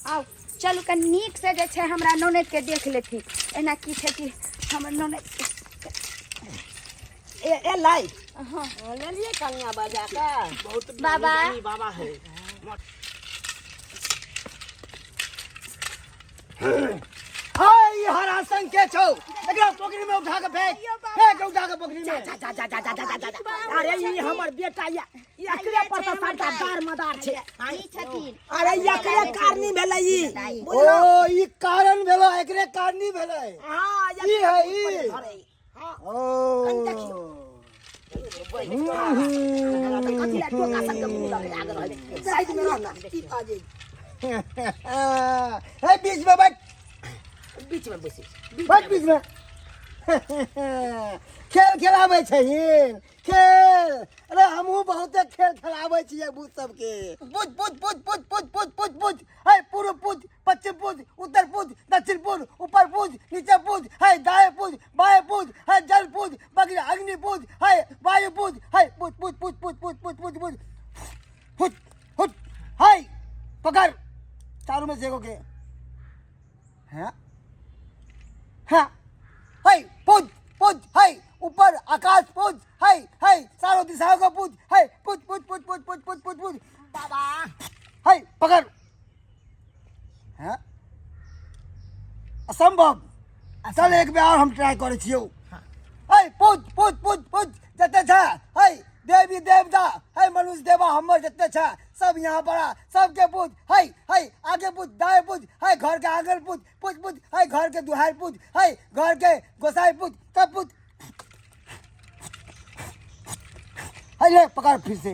आउ चलू कनि नीकसँ जे छै हमरा ननदिके देख लेथिन। एना की छै कि हमर ननद एलै। हँ। लेलियै कनिया बजा कऽ। बहुत बाबा। ज्ञानी बाबा है। हाय, हरासन के छौ, एकरा पोखरी में उठा के फेंक, फेंक उठा के पोखरी में। जा जा जा जा जा जा जा जा। अरे ई हमर बेटा या, ई एकरे पर तऽ सबटा दार मदार छै। ई छथिन। अरे ई एकरे कारणी भेलै ई। ओ ई कारण भेलो, एकरे कारणी भेलै। हँ। ई है ई। हँ। ओ कनि देखियौ। कथी लए टोका सबके मुँह लग लागल रहै छै? साइड में रह ना, ई बाजै। हे, बीच में बैठ। बीच में बैसै छी। बैठ बीच में। खेल खेलाबै छहिन खेल? अरे हमहूँ बहुते खेल खेलाबै छियै भूत सबके। बुझ बुझ बुझ बुझ बुझ बुझ बुझ बुझ। है पूर्व पूज, पश्चिम पूज, उत्तर पूज, दक्षिण पूज, ऊपर पूज, नीचे पूज, है दाएं पूज, बाएं पूज, है जल पूज, बगल अग्नि पूज, है वायु पूज, है पूज पूज पूज पूज पूज पूज पूज पूज, हुट हुट। है पकड़ चारों में से एगो के। हाँ हाँ, है पूज पूज, है ऊपर आकाश पूज, है है चारों दिशाओं को पूज, है पूज पूज पूज पूज पूज पूज पूज पूज। बाबा। है पकड़। हाँ, असंभव। चल एक बेर और हम ट्राई करै छियौ। है पूज पूज पूज पूज, जते छै है देवी देवता, है मनुष्य देवा हमर जते छै सब यहाँ पर आ, सबके पूज। है है आगे पूज, दाएं पूज, है घर के आंगन पूज पूज पूज, है घर के दुहार पूज, है घर के गोसाई पूज, सब पूज। है ले पकड़ फिर से।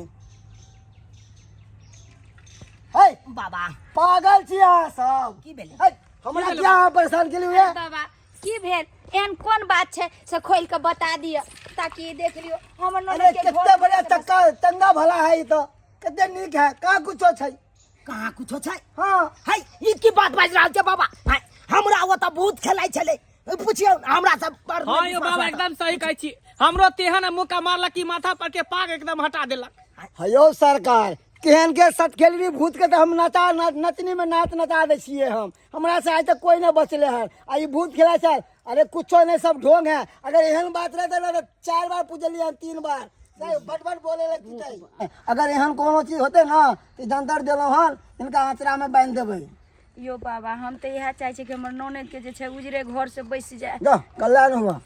है बाबा। पागल छी अहाँ सब। की भेलै? है, हमरा क्या अहाँ परेशान केलियै हुए? बाबा, की भेल? एहन कोन बात छै से खोलि कऽ बता दिअ ताकि देख लियौ हमर अरे ननद के कितने घर। बढ़िया चक्का चंगा भला है, ई तो कते नीक है, कहाँ कुछो छै? कहाँ कुछो छै? हाँ। है ई की बात बाजि रहल छै बाबा? है, हमरा ओतऽ भूत खेलाइ छलै, पुछियौ हमरा सब पर। हाँ यो बाबा, एकदम सही कहै छी। हमरो तेहन मुक्का मारलक कि माथा पर के पाग एकदम हटा देलक। हयो सरकार, केहन के सटखेलरी भूत के तऽ हम नचा नचनी में नाच नचा दै छियै हम। हमरा से आइ तक कोई नहीं बचले हन, आ ई भूत खेला छै। अरे कुछो नहीं, सब ढोंग है। अगर एहन बात रहते ना तऽ 4 बार पूजलियै हन, 3 बार बट बट बोले लए की। अगर एहन कोनो चीज होते ना तऽ जंतर देलहुँ हन, हिनका आँचरा में बान्हि देबै। यो बाबा, हम तऽ इएह चाहै छी कि हमर ननद के जे छै उजरे घर से बसि जाय। जा, कल्याण हुआ।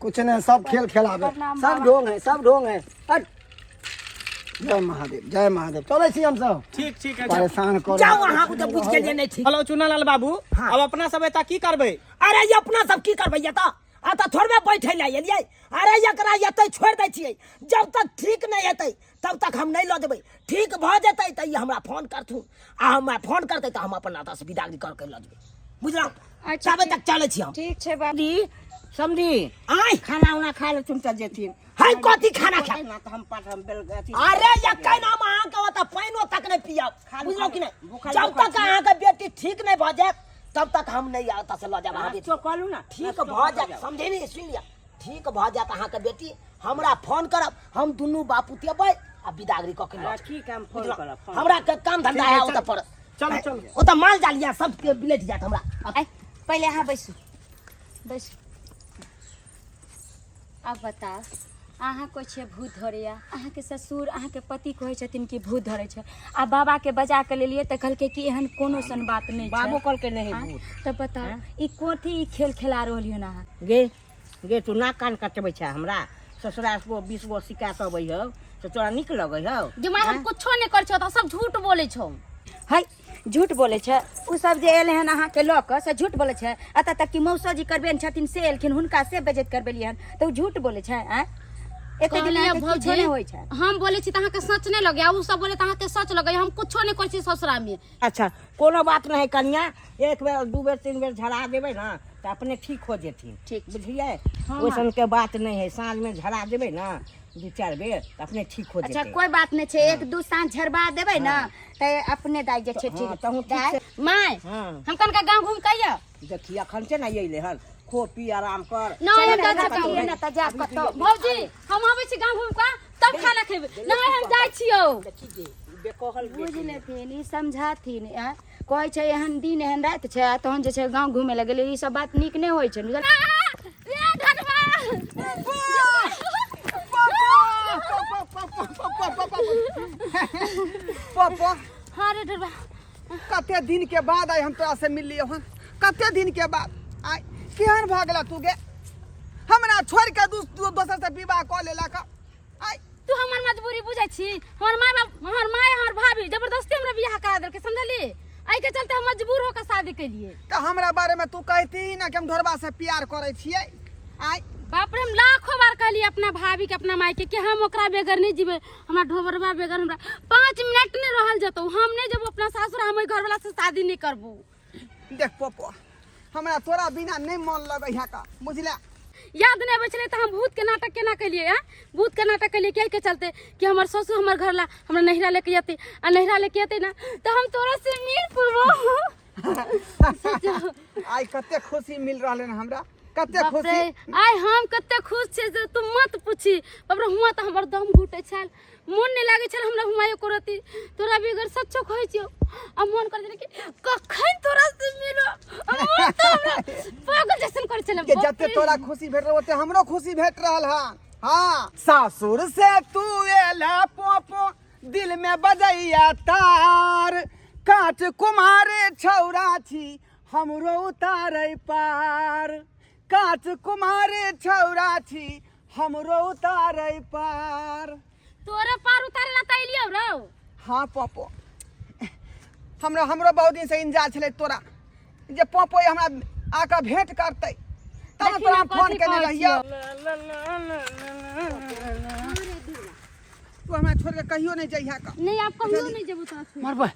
कुछ नहीं, सब खेल खेलाबे। प्रणाम सब बाबा। ढोंग है, सब ढोंग है। हट। जय महादेव, जय महादेव। चलै छी हमसब। ठीक ठीक है। परेशान कर। जाउ अहाँ, तऽ बुझि गेलियै नहि ठीक। हेलो चुनालाल बाबू। हाँ। अब अपना सब एतऽ की करबै? अरे ई अपना सब की करबै एतऽ? एतऽ थोड़बे बैठे लए एलियै। अरे एकरा एतै छोड़ि दै छियै, जब तक ठीक नहि हेतै तब तक हम नहि लऽ जेबै। ठीक भऽ जेतै तऽ ई हमरा फोन करथुन, आ हमरा फोन करतै तऽ हम अपन एतऽसँ विदागरी कऽ के लऽ जेबै, बुझलहुँ? अच्छा, तबे ठीक। तक चलै छी हम। ठीक छै बाबा। समधी, समधी। आँय। खाना उना खा लेथुन तऽ जेथिन। है कथी खाना खा? ना तऽ हम पाठ हम बेल अथी। अरे यकै नाम अहाँके ओतऽ पानिओ तक नहि पियब, खाली बुझलहुँ कि नहि? भूखल जब भूखल तक अहाँके बेटी ठीक नहि भऽ जायत तब तक हम नहि एतऽ से लऽ जायब अहाँ बेटी। नाश्तो कऽ लू ना। ठीक नाश्तो भऽ कऽ जायत। जाउ। समझे नहीं? सुनि लिअ, ठीक भऽ जायत अहाँके बेटी, हमरा फोन करब, हम दुनू बापूत एबै आ विदागरी कऽ के लऽ हँ, जायब। ठीक है, हम फोन बुझलहुँ? करब, फोन। हमरा के काम धंधा है ओतऽ पर। चलू चलू। ओतऽ माल जाल यऽ, सब के बिलटि जायत हमरा। आइ, पहिले अहाँ बैसू, बैसू। आब बताउ, अहाँ कहै छियै भूत धरैया, अहाँके ससुर, अहाँके पति कहै छथिन कि भूत धरै छै, आ बाबाके बजा के लेलियै तऽ कहलकै कि एहन कोनो सन बात नहि छै। बाबो कहलकै नहि आँय? भूत। तऽ बताउ, ई कथी ई खेल खेला रहलियै हन अहाँ? गे गे, तू नाक कान कटबै छै हमरा? ससुराल गो 20 गो शिकायत अबै हौ तऽ तोरा नीक लगै हौ? दिमाग हम कुछो नहि करै छौ, तऽ सब झूठ बोलै छौ। है, झूठ बोलै छै? ओ सब जे एलै हन अहाँके लऽ कऽ से झूठ बोलै छै? एतऽ तक कि मौसो जी करबेन छथिन से एलखिन, हुनका से बेजत करबेलियै हन तऽ ओ झूठ बोलै छै? आँय, एते दिन कहलियै अहाँके किछो भौजी, नहि होइ छै। हम बोलै छी तऽ अहाँके सच नहि लगैया, ओ सब बोले तऽ अहाँके सच लगैया। हम कुछो नहि करै छी ससुरा मे। अच्छा, कोनो बात नहि कनिया, एक बेर 2 बेर 3 बेर झड़ा देबै ने तऽ अपने ठीक हो जेथिन। ठीक छै। बुझलियै? हँ। ओइसन के बात नहि है। साँझमे झड़ा देबै ने 2 4 बेर तऽ अपने ठीक हो अच्छा जेतै। कोइ बात नहि छै, 1 2 साँझ झरबा देबै ने तऽ अपने दाइ जे छै ठीक। हँ, तहूँ ठीक दाइ से। माय, हँ। हम कनका गाँव घूम के आइयो। देखी, अखन छै ने अयलै हन, खो पी आराम कर। नहि, हम चलू जाइ ने, छी गाँव। रतिये ने तऽ जायब कतौ। भौजी, हम आबै छी गाँव घूम के तब खाना खेबै। नहि, हम जाइ छियौ। देखी गे। बेकहल बुझ लेथिन, ई समझाथिन। आँय, कहै छै एहन दिन एहन राति छै आ तहन जे छै गाँव घूमे लए गेलै, ई सब बात नीक नहि होइ छै, बुझल? पापा। हाँ रे ढोरबा। कते दिन के बाद आइ हम तोरा से मिललियौ हन, कते दिन के बाद आइ। केहन भऽ गेला तू गे? हमरा छोड़ि के दोसर से विवाह कऽ लेलक आइ। तू हमर मजबूरी बुझै छी? हमर माय बाप, हमर माय, हमर भाभी जबरदस्ती हमरा बियाह करा देलकै, समझली? एहि के चलते हम मजबूर होकर शादी केलिए। तऽ हमरा बारे में तू कहती ना कि हम ढोरबा से प्यार करै छियै आइ? बाप रे, हम लाखों बार कहलिए अपना भाभी के, अपना माय के कि हम ओकरा बगैर नहीं जीबै, हमरा ढोबरबा बगैर हमरा 5 मिनट नहीं रहल जेतौ, हम नहीं जेबो अपना सासुर, हम ओहि घरवाला से शादी नहीं करबो। देख पप्पो, हमरा तोरा बिना नहीं मन लगै है का, बुझला? याद नहीं आबै छलै तऽ हम भूत के नाटक केना केलिए? आँ, भूत के नाटक केलिए कि के चलते कि हमर ससुर हमर घर ला हमरा नैहरा लेके जेतै, आ नैहरा लेके एतै ना तऽ हम तोरा से मिल पेबो। आइ कते खुशी मिल रहल हन हमरा, कते बाप रे, खुशी। आइ हम कते खुश छियै से तू मत पूछी। बाप रे, हुआँ तऽ हमर दम घुटै छल, मन नहि लागै छल हमरा हुआँ एको रत्ती तोरा बगैर। सच्चो कहै छियौ, आ मन करै छलै कि कखन तोरा से मिलो, आ मन तऽ हमरा पागल जैसन करै छलै। के बाप जते रे। तोरा खुशी भेट रहल ओते हमरो खुशी भेट रहल हन। हाँ, सासुर से तू एला पोपो, दिल में बजैया तार, कांच कुमार छौरा छी हमरो उतारै पार, कांच कुमार छौरा छी हमरो उतारै पार। तोरे पार उतारे ला तऽ एलियौ रौ। हाँ पपो, हमरा हमरो बहुत दिन से इंतजार छलै तोरा जे पपो हमरा आके भेंट करतै, तब देखी तोरा ना फोन कथी केने कहै रहियौ। छियौ। तू हमरा छोड़ के कहियो नहीं जइहा का। नहीं, आब कहियो नहीं जेबो तोरा छोड़ि। मरबा,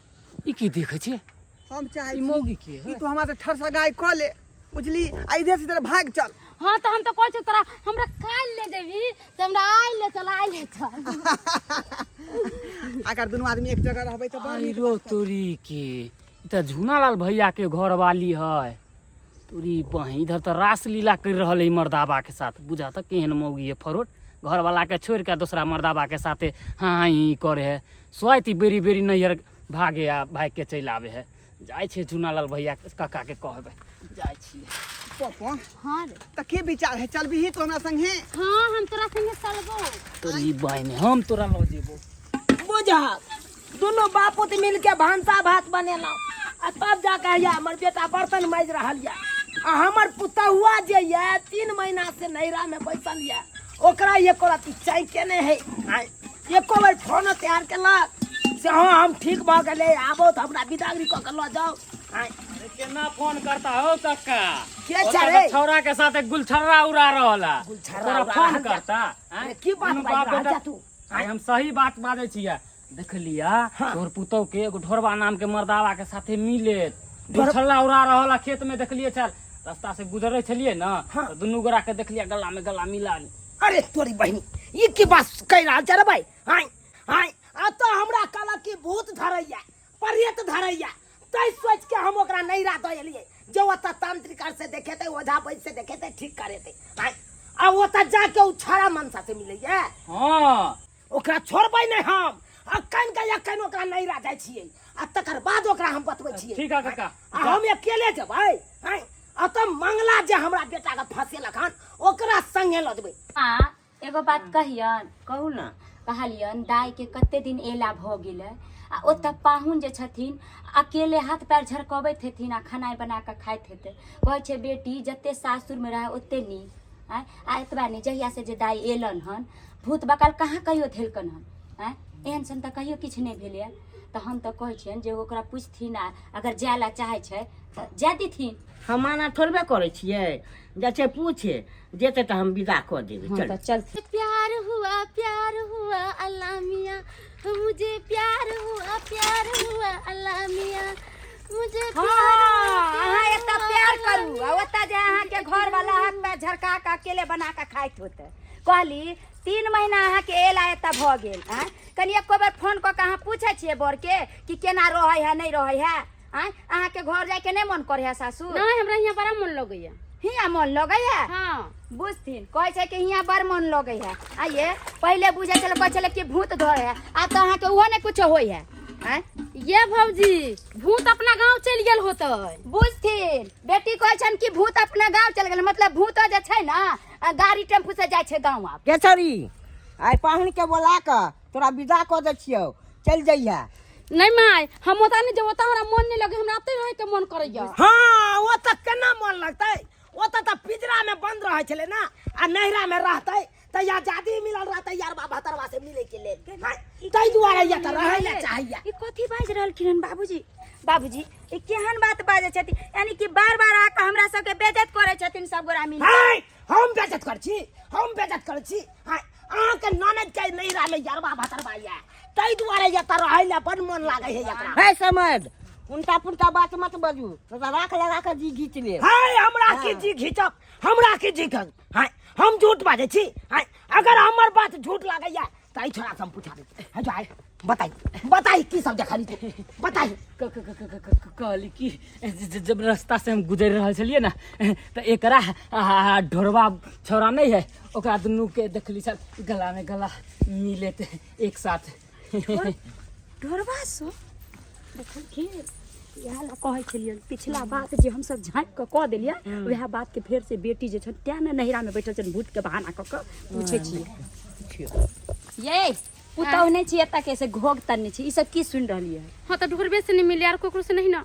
ई की देखै छियै? हम चाहै ई छी मौगी के कि तू हमरा से ठरसगाई कऽ ले, बुझली? आ इधर से इधर भाग चल। हाँ, तऽ हम तऽ कहै छियौ तोरा, हमरा काल्हि ले जेबही तऽ हमरा आइ ले चल, आइ ले चल। अगर दुनू आदमी एक जगह रहबै तऽ बड़ नीक। आइरो तोरी के, ई तऽ झूनालाल भैया के घर वाली है। तोरी बहिन, इधर तऽ रासलीला कर रहल है ई मर्दाबा के साथ। बुझा तऽ केहन मौगी है फरोट, घर वाला के छोड़ के दोसरा मर्दाबा के साथे हाँ ही करे है। स्वाति बेरी बेरी नैहर भागे आ भाग के चलि आवे है। जाइ छै झूनालाल भैया काका के कहबै, जाइ छियै। पप्पा। हाँ रे। तऽ की विचार है, चलबही तू हमरा संगे? हाँ, हम तोरा संगे चलबो। तोरी बहिन, हम तोरा लऽ जेबो। बुझल, दुनू बापूत मिल के भानसा भात बनेलहुँ आ तब जाके या हमर बेटा बर्तन माजि रहल यऽ, आ हमर पुतहुआ जे यऽ 3 महीना से नैहरा में बैसल यऽ, ओकरा एको रत्ती चैके नहि है। आँय, एको बेर फोनो तैयार केलक से हाँ हम ठीक भऽ गेलै, आबो तऽ हमरा बिदागरी कऽ के लऽ जाउ? आँय। केना फोन करता हो काका? के ओतऽ छै रे? तऽ छौड़ा के साथ गुलछर्रा उड़ा रहल है। गुलछर्रा तोरा उड़ा फोन रहल है। करता? आँय? अरे की बात दुनू बाजि बाप रहल बेटा छह तू? आइ हम सही बात बाजै छियै। देखलिया तोहर पुतोह के एगो ढोरबा नाम के मर्दावा के साथे मिले गुलछर्रा उड़ा रहल है खेत में। देखलिए छल, रास्ता से गुजरे छलिए ना, तऽ दुनू गोरा के देखलिए गला में गला मिला। अरे तोरी बहिनी, ई की बात कहि रहल छै रे भाई? आँय आँय, आ तऽ हमरा कहलक कि भूत धरैया, प्रेत धरैया, तै सोच के हम ओकरा नैहरा दऽ एलियै जे ओतऽ तांत्रिक से देखेतै, ओझा वैद्य से देखेतै, ठीक करेतै। आँय, आ ओतऽ जाके ओ छाड़ा मनसा से मिलैया? हाँ। ओकरा छोड़बै नहि हम। अखन के अखन ओकरा नैहरा जाइ छियै आ तकर बाद ओकरा हम बतबै छियै। ठीक है काका। आ हम अकेले जेबै। आँय, आ तऽ मंगला जे हमरा बेटा के फंसेलक हन, ओकरा संगे लऽ जेबै। आ एगो बात कहियन? कहू ना। कहलियन, दाइ के कते दिन एला भऽ गेलै आ ओतऽ पाहुन जे छथिन अकेले हाथ पैर झरकबैत हेथिन आ खेनाइ बना कऽ खाइत हेतै। कहै छै बेटी जते सासुरमे रहै ओते नीक। आँय, आ एतबा नहि, जहियासँ जे दाइ एलन हन भूत बकाल कहाँ कहियो धेलकन हन? आँय, एहन सन तऽ कहियो किछु नहि भेलैए। तऽ हम तऽ कहै छियनि जे ओकरा पुछथिन आ अगर जाय लए चाहै छै तऽ जाय देथिन। हम माना थोड़बे करै छियै, जाइ छै पूछे, जेतै तऽ हम विदा कऽ देबै। हँ चल तऽ चलथिन। प्यार हुआ, प्यार हुआ अल्लाह मियाँ मुझे, प्यार हुआ, प्यार हुआ अल्लाह मियाँ मुझे। हाँ, प्यार हुआ, अहाँ एतऽ हुआ प्यार अल्लाह करू आ ओतऽ जे अहाँके घर वाला हाथ पैर झरका कऽ अकेले बना कऽ खाइत होतै। कहली, 3 महीना अहाँके एला एतऽ भऽ गेल, आँय, कनि एको बेर फोन कऽ कऽ अहाँ पूछै छियै बरके कि केना रहै है, नहि रहै है? आँय, अहाँके घर जायके नहि मन करै है सासुर? नहीं, हमरा यहाँ बड़ा मन लगैया। हियाँ मन लगै है? हाँ। बुझथिन, कहै छै कि हियाँ बड़ मन लगै है। आइए पहिले बुझै छलै, कहै छलै कि भूत धरे है, आब तऽ अहाँके ओहो नहि कुछो होइ है। आँय ये भौजी, भूत अपना गांव चलि गेल होतै। बुझथिन, बेटी कहै छनि कि भूत अपना गाँव चलि गेल, मतलब भूत जे छै ने गाड़ी टेम्पू से जाइ छै गाँव आब। केसरी, आइ पाहुन के बोला कऽ तोरा विदा कऽ दै छियौ, चलि जइहे। नहीं माय, हम ओतऽ नहीं जेबै, ओतऽ हमरा मन नहीं लगे, हमरा ओतै रहै के मन करैया। हाँ, ओतऽ केना मन लगतै? ओतऽ तऽ पिंजरा में बंद रहै छलै ना, आ नैहरा में रहतै तऽ आजादी मिलल रहतै यारबा भतरवा से मिले के लेल। हाँ, ताहि दुआरे ये तऽ रहै लए चाहैया। ई कथी बाजि रहलखिन हन बाबूजी? बाबूजी, ई केहन बात बाजै छथिन? यानी कि बार बार आके हमरा सबके बेइज्जत करै छथिन सब गोरा मिल। हाय, हम बेइज्जत करै छी? हम बेइज्जत करै छी? हाय, अहाँके ननद के नैहरा में यारबा भतरवा ये, ताहि दुआरे ये तऽ रहै लए बड मन लागै है एकरा। है समझ, उनटा पुनटा बात मत बजू, तो राख लगा के जी घीच ले। हाय, हमरा की जी घीचब, हमरा की जी घीचब? हाय, हम झूठ बाजै छी? हाय, अगर हमर बात झूठ लागैया तऽ एहि छोड़ा से हम पूछा दै छी। हाय, जो, हाय, बताई बताई की सब देखली तू, बताई। कहली कि जब रास्ता से हम गुजरि रहल छलियै ने तऽ एकरा आ ढोरबा छौड़ा नहि है, ओकरा दुनू के देखली सर गला में गला मिलेत एक साथ। ढोरबा सो देखलखिन, इएह लए कहै छलियै पिछला बात जे हमसब झाँपि कऽ कऽ देलियै, वएह बात के फेर से बेटी जे छनि तें ने नैहरा में बैठल छनि, भूत के बहाना कऽ कऽ पूछै छियै। ये पुतहु नहि छी एतऽ के, से घोघ तनने छी, ई सब की सुनि रहलियै? हाँ तऽ ढोरबे से नहीं मिले आर ककरो से नहीं ना।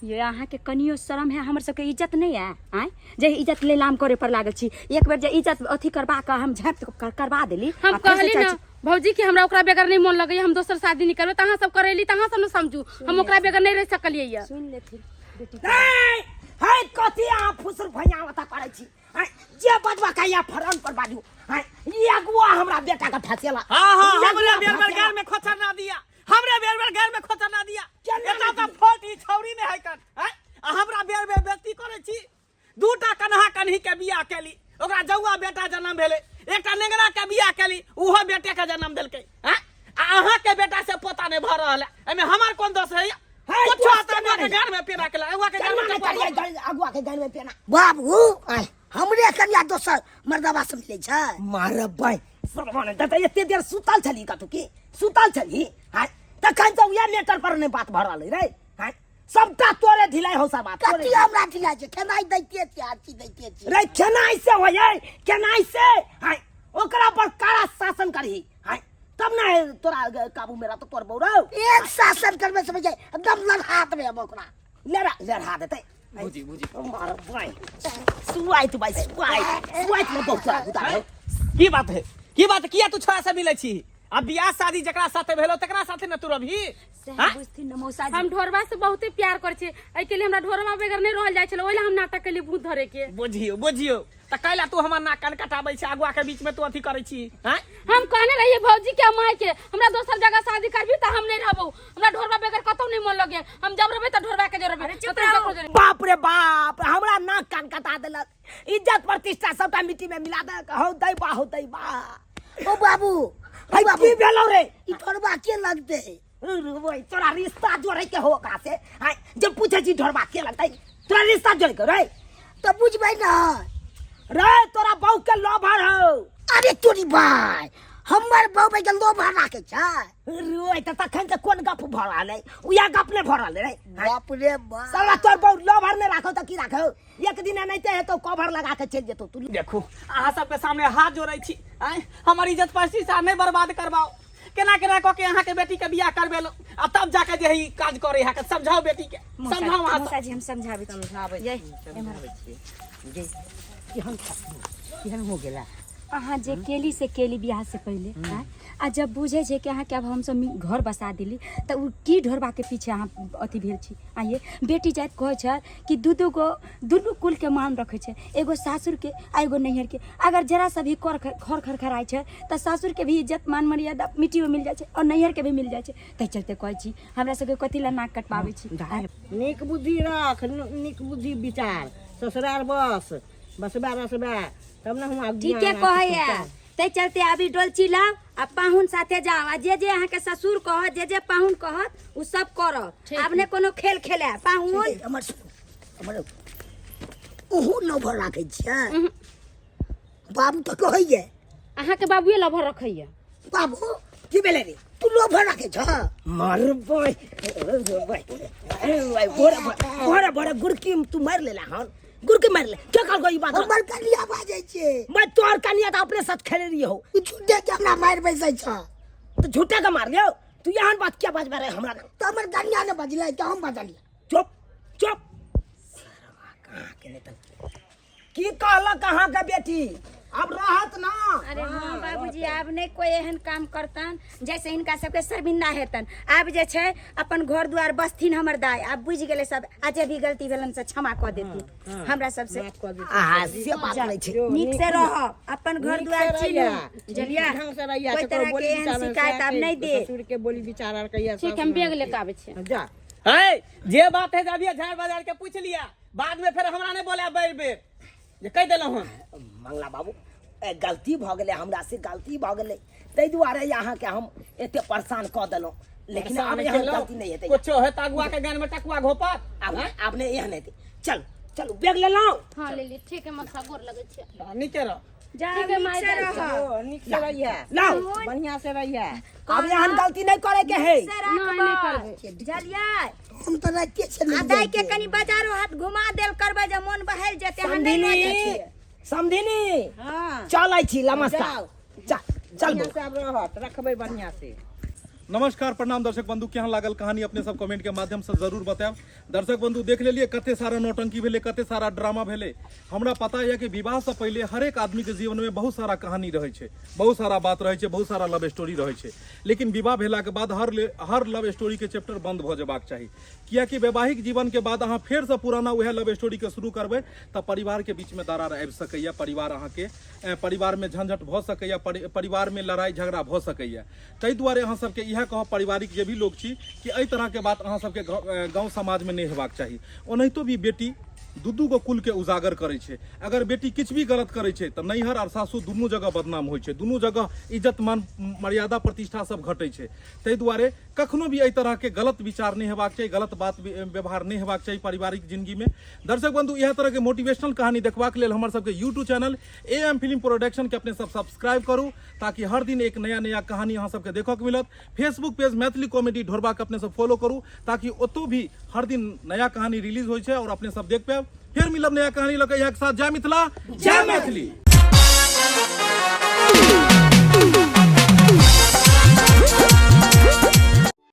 ये अहाँके कनियो शरम है? हमर सबके इज्जत नहीं है? आँय, जे इज्जत लीलाम करे पर लागल छी, एक बेर जे इज्जत अथी करबा कऽ हम झाँपि करबा देली। हम आ फेर से कहली चाहै ना छी। भौजी कि हमरा ओकरा बगैर नहीं मन लगैया, हम दोसर शादी नहीं करबै, तऽ अहाँ सब करेली तऽ अहाँ सब ने समझू, हम ओकरा बगैर नहीं रह सकलियै ये। सुनि लेथिन बेटी। नहीं, है कथी अहाँ फुसुर भैया ओतऽ करै छी? आँय, जे बजबा के या फरन पर बाजू। आँय, ई अगुआ हमरा बेटा के फसेला। हाँ हाँ, ई अगुआ हमरे बेर बेर फसेला। गाल में खोचर ना दिया, हमरे बेर बेर गाल में खोचर ना दिया। केना एता नहि तऽ दिया? फॉल्ट ई छौरी में है कन, आँय? आ हमरा बेर बेर बेइज्जती करै छी। दूटा कन्हा कन्ही के बियाह केली, ओकरा जौआ बेटा जन्म भेलै। एकटा नेंगरा के बियाह केली, ओहो बेटे के जन्म देलकै। आँय? आ अहाँ के बेटा से पोता नहि भऽ रहल है, एहिमे हमर कोन दोष है? है, कुछो दोष आता केना अगुआ के नहि? गान में पेना केला, अगुआ के गान केना में नहि पेना करियै अगुआ के गान में पेना? बाबू, आय, हमरे कनिया दोसर मर्दबा से मिलै छै। मारबै सरवन तऽ एते देर सुतल छली कतौ? की सुतल छली? हाय, तखन तऽ उएह मैटर पर नहि बात भऽ रहल रे। हाय, सबटा तोरे ढिलाई हो सब बात तोरे। कथी हमरा ढिलाई छै? खेनाइ दैते छियै, हर चीज दैते छियै। रे खेनाइ से होय, खेनाइ से? हाय, ओकरा पर कड़ा शासन करही, हाय, तब ना तोरा काबू में रहतो तोर बौरा। एक शासन करबै समझ जाय, एकदम लड़हा देबै हम ओकरा। लड़ा लड़ा देतै। भुजी भुजी मार भाई, सुआइत भाई, सुआइत सुआइत में बहुत तोरा गुता है। की बात है, की बात? किया तू छोड़ा से मिलै छी? आ बियाह शादी जकरा साथे भेलो तकरा साथे न तू रहबही? सएह हाँ? बुझथिन ने मौसा जी। हम ढोरबा से बहुते प्यार करै छियै, एहिके लिए हमरा ढोरबा बगैर नहीं रहल जाइ छलै, ओहि लए हम नाटक केलियै भूत धरे के। बुझियौ बुझियौ, तऽ कैला तू हमर नाक कान कटाबै छै, अगुआ के बीच में तू अथी करै छी? हैं? हम कहने रहियै भौजी के माय के, हमरा दोसर जगह शादी करबी तऽ हम नहीं रहबौ, हमरा ढोरबा बगैर कतौ नहीं मन लगे, हम जब रहबै तऽ ढोरबा के जरे रहबै। चुप कतौ रहू। ककरो जरे। बाप रे बाप, हमरा नाक कान कटा देलक, इज्जत प्रतिष्ठा सबटा मिट्टी में मिला देलक। हौ दैबा, हौ दैबा। ओ बाबू, है ओ बाबू, की भेलौ रे? ई ढोरबा के लगतै? ओए, तोरा रिश्ता जोड़े के हो ओकरा से? आँय, जब पूछे छी ढोरबा के लगतै, तोरा रिश्ता जोड़े के रे? तऽ बुझबै ना। रे तोरा बहू के लोभर हो। अरे तोरी भाई, हमर बहू के लोभर राखै छै? रे तऽ तखन से कोन गप भऽ रहल है? उएह गप नहि भऽ रहल है रे। बाप रे बाप, साला तोर बहू लोभर नहि राखौ तऽ की राखौ? एक दिन एनाहिते हेतौ, कवर लगा के चलि जेतौ तू। देखू, अहाँ सबके सामने हाथ जोड़ै छी, आँय, हमर इज्जत प्रतिष्ठा नहि बर्बाद करबाउ। केना केना कऽ के अहाँके बेटी के बियाह करबेलहुँ, आ तब जाके जे है ई काज करै है। समझाउ बेटी के, समझाउ अहाँ सब। मौसा जी, हम समझाबै छी। समझाबै ये, छी, समझाबै छी जे केहन केहन हो गेला। अहाँ जे केली से केली बियाह से पहिले, आँय? आ जब बुझै छै कि अहाँके आब हमसब घर बसा देली, तऽ ओ की ढोरबाके पीछे अहाँ अथी भेल छी? आइए बेटी जाइत कहै छै कि दू दू गो दुनू कुलके मान रखै छै, एगो सासुरके आ एगो नैहरके। अगर जरा सा भी कर खर खरखराइ छै तऽ सासुरके भी इज्जत मान मर्यादा मिट्टीमे मिल जाइ छै आओर नैहरके भी मिल जाइ छै। ताहि चलते कहै छी, हमरा सबके कथी लए नाक कटबाबै छी? नीक बुद्धि रख, नीक बुद्धि विचार, ससुरार बस बसबा रसबा तब ने हुआँ। ठीके कहैया, ताहि चलते अभी डोलची लाउ आ पाहुन साथे जाओ, आ जे जे अहाँके ससुर कहत, जे जे पाहुन कहत, ओ सब करब। आब ने कोनो खेल खेलायब पाहुन। हमर हमर ओहो लभर राखै छियै बाबू तऽ कहैए अहाँके बाबुए लभर रखैया बाबू की भेलै रे तू लभर राखै छ मरबै भोरे भोरे भोरे गुड़की तू मारि लेला हन गुड़की मारि ले के कहलको ई बात हमर कनिया बाजै छै मैं तोहर कनिया तऽ अपने साथ खेले रही हो तू झूठे के हमरा मारि बैसै छ तऽ झूठे के मार लियो तू एहन बात क्या बाजबे रे हमरा तऽ हमर कनिया ने बजलै तऽ हम बजलियै चुप चुप सरवा कहाँ के नहि तऽ की कहलक अहाँके बेटी अब रहत ना अरे हाँ बाबूजी आब नहि कोई एहन काम करतन जैसे हिनका सबके शर्मिंदा हेतन आब जे छै अपन घर दुआर बसथिन हमर दाय आब बुझि गेलै सब आ जे भी गलती भेलन से क्षमा कऽ देथिन हमरा सबसे आ से बात नहि छै नीक से रह अपन घर नीक दुआर से चिन्हू रहिया। बुझलियै ढंग से रहिया कोई ककरो तरह के बोली एहन विचार शिकायत आब नहि दे ससुर के बोली विचार आर कहिया ठीक हम बैग लेके आबै छियै जा है जे बात है अभी झाड़ बाजार के पूछ लिया बाद में फिर हमरा नहीं बोला बेर बेर जे कहि देलहुँ हन मंगला बाबू ए, गलती भऽ गेलै हमरा से गलती भऽ गेलै ताहि दुआरे अहाँके हम एते परेशान कऽ देलहुँ लेकिन आब एहन गलती नहि हेतै कुछो है अगुआ के गान में टकुआ घोपत आब आब नहि एहन हेतै चल चलू बैग लेलहुँ हाँ ले ली ठीक है मसा गोर लगै छै नीके रह जा ठीक है, नीक माय से जाइ रह ओ, नीक से रहिया लाउ बढ़िया से रहिया आब एहन गलती नहि करे के है से नहि, नहि राखबै बुझलियै हम तऽ रातिए छै आ दाइ के कनि बाजारो हाट घुमा देल करबै जे मोन बहल जेतै अहाँ नहि लऽ जाइ समधिनी छियै समधिनी हाँ चलै छी नमस्कार जाउ। चल चल बढ़िया से आब रहत रखबै बढ़िया से नमस्कार प्रणाम दर्शक बंधु केहन लागल कहानी अपने सब कमेंट के माध्यम से जरूर बतायब दर्शक बंधु देख लेलिए कते सारा नौटंकी भेलै कते सारा ड्रामा भेलै हमरा पता यऽ कि विवाह से पहिले हरेक आदमी के जीवन में बहुत सारा कहानी रहै छै बहुत सारा बात रहै छै बहुत सारा लव स्टोरी रहै छै लेकिन विवाह भेला के बाद हर हर लव स्टोरी के चैप्टर बंद भऽ जेबाक चाही कियाकि वैवाहिक जीवन के बाद अहाँ फेरसँ पुराना उएह लव स्टोरी के शुरू करबै तऽ परिवार के बीच में दरार आबि सकैया परिवार अहाँके परिवार में झंझट भऽ सकैया परिवार में लड़ाई झगड़ा भऽ सकैया ताहि दुआरे अहाँ सबके इएह कहब पारिवारिक जे भी लोग छी कि एहि तरहके बात अहाँ सबके गाँव समाजमे नहि हेबाक चाही ओनाहितो भी बेटी दू दू गो कुलके उजागर करै छै अगर बेटी किछु भी गलत करै छै तऽ नैहर आओर सासुर दुनू जगह बदनाम होइ छै दुनू जगह इज्जत मान मर्यादा प्रतिष्ठा सब घटै छै ताहि दुआरे कखनो भी एहि तरहके गलत विचार नहि हेबाक चाही गलत बात व्यवहार नहि हेबाक चाही पारिवारिक जिंदगीमे दर्शक बंधु इएह तरहके मोटिवेशनल कहानी देखबाक लेल हमर सबके YouTube channel A M film प्रोडक्शनके अपने सब सब्सक्राइब करू ताकि हर दिन एक नया नया कहानी अहाँ सबके देखऽ के मिलत फेसबुक पेज मैथिली कॉमेडी ढोरबा के अपने सब फॉलो करू ताकि ओतौ भी हर दिन नया कहानी रिलीज होइ छै और अपने सब देख पायब फेर मिलब नया कहानी लऽ के इएह के साथ जय मिथिला जय मैथिली।